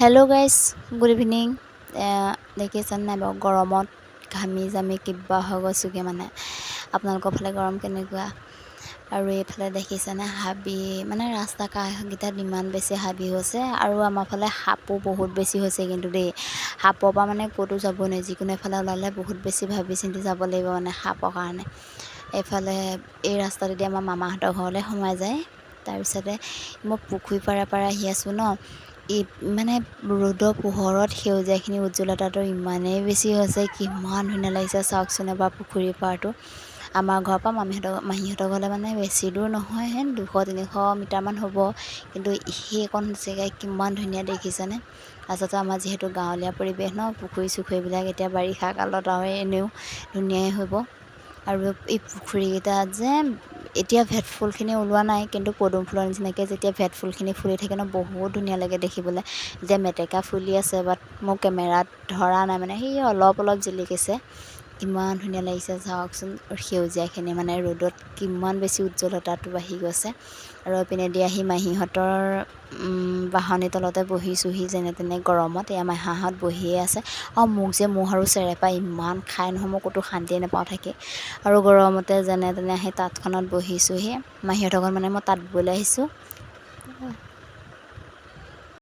Hello' guys, good evening. দেখিছেনে নাই বাৰু, গৰমত ঘামি জামি কিবা হৈ গৈছোগৈ। মানে আপোনালোকৰ ফালে গৰম কেনেকুৱা? আৰু এইফালে দেখিছেনে হাবি, মানে ৰাস্তা কাষকেইটাত ইমান বেছি হাবি হৈছে। আৰু আমাৰ ফালে সাপো বহুত বেছি হৈছে কিন্তু দেই। সাপৰ পৰা মানে ক'তো যাব নোৱাৰি। যিকোনো এফালে ওলালে বহুত বেছি ভাবি চিন্তি যাব লাগিব মানে সাপৰ কাৰণে। এইফালে এই ৰাস্তাটোদি আমাৰ মামাহঁতৰ ঘৰলৈ সোমাই যায়। তাৰপিছতে মই পুখুৰী পাৰে পাৰে আহি আছোঁ ন। এই মানে ৰ'দৰ পোহৰত সেউজীয়াখিনি উজ্জ্বলতাটো ইমানেই বেছি হৈছে, কিমান ধুনীয়া লাগিছে চাওকচোন এবাৰ পুখুৰী পাৰটো। আমাৰ ঘৰৰ পৰা মামীহঁতৰ, মাহীহঁতৰ ঘৰলৈ মানে বেছি দূৰ নহয় হেন, 200-300 মিটাৰমান হ'ব। কিন্তু সেইকণ জেগাই কিমান ধুনীয়া দেখিছেনে? তাৰপিছতে আমাৰ যিহেতু গাঁৱলীয়া পৰিৱেশ ন, পুখুৰী চুখুৰীবিলাক এতিয়া বাৰিষা কালত আৰু এনেও ধুনীয়াই হ'ব। আৰু এই পুখুৰীকেইটাত যে এতিয়া ভেট ফুলখিনি ওলোৱা নাই, কিন্তু পদুম ফুলৰ নিচিনাকৈ যেতিয়া ভেট ফুলখিনি ফুলি থাকে ন, বহুত ধুনীয়া লাগে দেখিবলৈ। এতিয়া মেটেকা ফুলি আছে, বাট মোৰ কেমেৰাত ধৰা নাই, মানে সেই অলপ অলপ জিলিকিছে। কিমান ধুনীয়া লাগিছে চাওকচোন। সেউজীয়াখিনি মানে ৰ'দত কিমান বেছি উজ্জ্বলতাটো বাঢ়ি গৈছে। আৰু এইপিনেদি আহি মাহীহঁতৰ বাঁহনিৰ তলতে বহিছোঁহি যেনে তেনে গৰমত। এয়া মাহাহঁত বহিয়ে আছে। আৰু মোক যে মহ আৰু চেৰেপাই ইমান খাই নহয়, মই ক'তো শান্তিয়ে নাপাওঁ থাকি। আৰু গৰমতে যেনে তেনে আহি তাঁতখনত বহিছোঁহি। মাহীহঁতৰ ঘৰত মানে মই তাঁত ববলৈ আহিছোঁ।